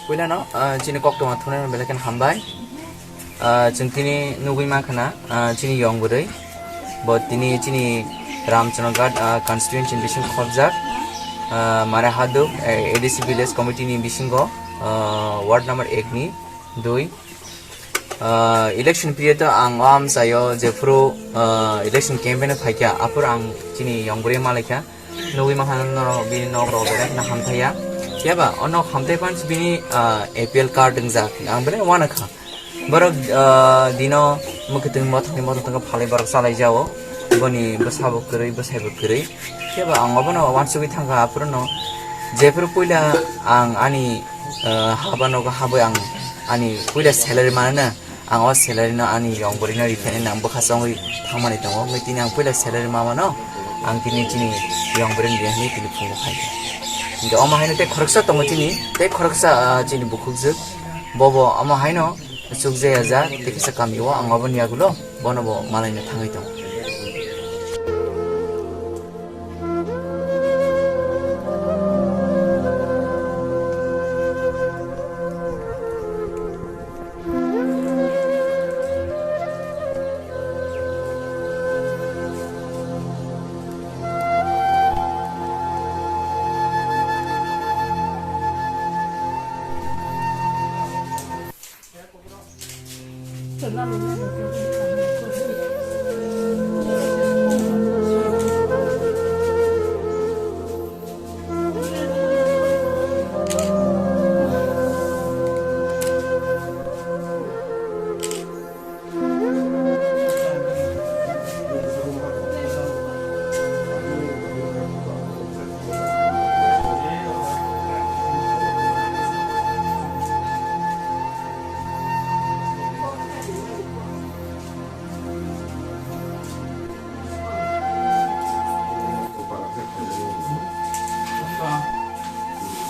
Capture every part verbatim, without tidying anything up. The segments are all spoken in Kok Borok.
Puilano, ah, chini koktwma thumnaino belai kheno hambai. Ah, chwng tini nugwi mankha na, ah, chini yong bwrwi. Bo tini chini Ramchandraghat, ah, constituency ni bising khobjak. Ah, Mare Haduk, eh, A D C village committee ni bisingo, ah, ward number ek ni dui. Ah, election period o ang o amchaio jephuru, ah, election campaign o phaikha, aphuru ang chini yong bwrwi malaikha. Nugwi mankha norok bini nok rok belai kheno hamthaiya. Phiya ba o nok hamthai phano bini, ah, A P L card wngjak. Ang belai uanakha. Borok, ah, dino mwkhwtwng mothokni mothok thangkhe phalwi borok chalaijao. Boni bwsabo kwrwi, bwsaibo kwrwi. Phiya ba ang obono uansugwi thangkha, aphuru no jephuru puila ang ani, ah, haba nogo habwi ang ani puila salary manana. Ang o salary no ani yong bwrwi no riphainai, ang bwkha chongwi thangmani tongo. Wngwi tini ang puila salary mamano ang tini chini yong bwrwi ni rihani tini phungo phaikha. Hinkhe omo haino tei khoroksa tongo chini, tei khoroksa, ah, chini bukhukjwk. Bobo omo haino chukjaya ja tei kisa kamio ang oboni yagulo bono bo malaina thangwi tongo.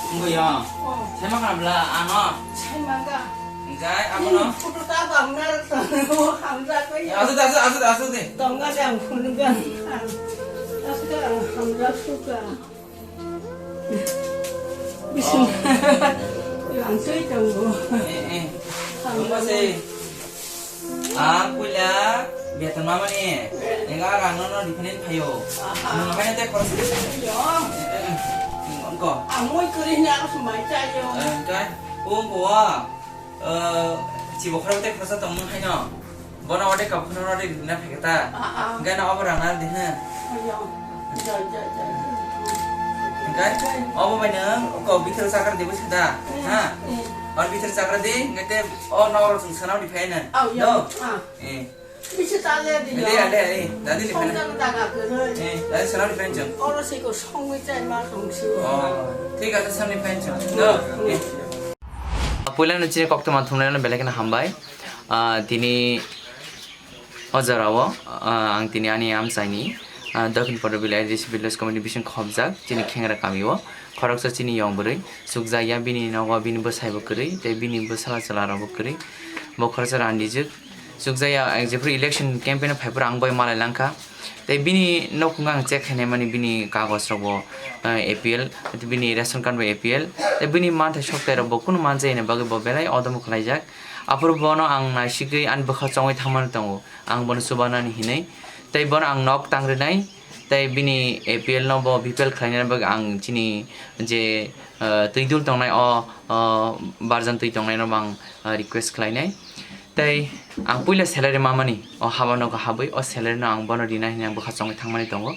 Wngwi ya. Oh. Saimangra bla ano. Saimangra. Enjoy, abo no. Photo ta bang na to hamja ko ya. Asu, asu, asu, asu de. Tonga jang phungan. Asu ka hamja suka. Bisu. Yang sui tong bo. Eh, eh. Hamja. Ang puila beton mamani, ega rang no no riphaini phaio. Aha. Nwng haino tei khoroksa. Yo. Engko. Ang moi kwrwi hwnwi aro swmai chaio. Engkai, o wngko o, eh, chibo khorok tei khoroksa tong nwng haino. Bono ode kaphano ode rina phaikha ta. Ah, ah. Engkai no obo rang na di hwn. Yo. Yo, yo, yo. Engkai, obo bai nwng ko bithoro chakra di bwsa da. Eh, ha? Eh. Or bithoro chakra di, engkai te o no oro chwng sana di phaino. Oh, yo. Do? Ah. Eh. Bisa tale di. Ade, ade, ade. Dadi di phone. Songkang daga kwrwi. Eh, dadi sana di phone chong. Oro siko songwi chai ma songsi. Oh, thik ache, sana di phone chong. Do. Eh. Puila no chini koktwma thumnaino belai kheno hambai. Ah, tini o jorao, ah, ang tini ani amchaini, ah, Dokhin Porobili A D C Village Committee bising khobjak chini khengra kamio. Khoroksa chini yong bwrwi chukjakya, bini nogo bini bwsaibo kwrwi tei bini bwsala chwlarokbo kwrwi. Bo khoroksa randijwk. Chukjaya, ang jephuru election campaign o phaiphuru ang bai malai langkha. Tei bini nukhungo ang check khainai mani bini kagoj rok bo, eh, A P L, bini ration card bo A P L. Tei bini manthai soktai rok bo kunu manjai ni bagwi bo belai odomo khlaijak. Aphuru bono ang naisigwi ani bwkha chongwi thangmani tongo. Ang bono chubanani hinwi. Tei bono ang nok tang rwnai. Tei bini A P L no bo B P L khlainani bagwi ang chini je, eh, twi dul tongnai o, o barjan twi tongnai no bo ang, eh, request khlainai. Tei ang puila salary mamani, o haba nogo habwi o salary no ang bono rina hinwi ang bwkha chongwi thangmani tongo.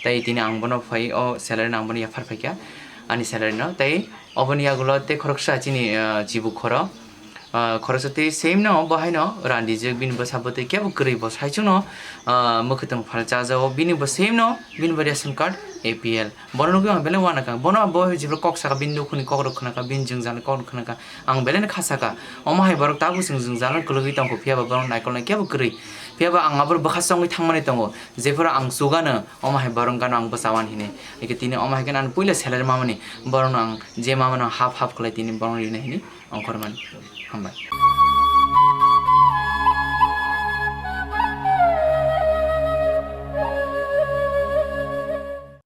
Tei tini ang bono phai, o salary no ang bono yaphar phaikha, ani salary no. Tei oboni yagulo tei khoroksa chini, ah, chibu khoro, ah, khoroksa tei same no bo haino randijak, bini bwsa bwtwi kebo kwrwi, bo saichung no, ah, mwkhwtwng phal chajago, bini bo same no, bini bo ration card A P L. Bono nugwi ang belai uanakha. Bono bo jephuru kok saka bini nukhungni kokrok khwnakha, bini jwngjal kokrok khwnakha. Ang belai no kha saka. Omo hai borok tabuk chwng jwngjal no kwlwgwi tongkho, phiya ba borok naikolnai kebo kwrwi. Phiya ba ang abono bwkha chongwi thangmani tongo. Jephuru ang chugano, omo hai borok gano ang bwchawan hinwi. Eke tini omo hai khe ang puila salary mamani. Borokno ang je mamano half half khlai tini borokno rinai hinwi ongkhormani. Hambai.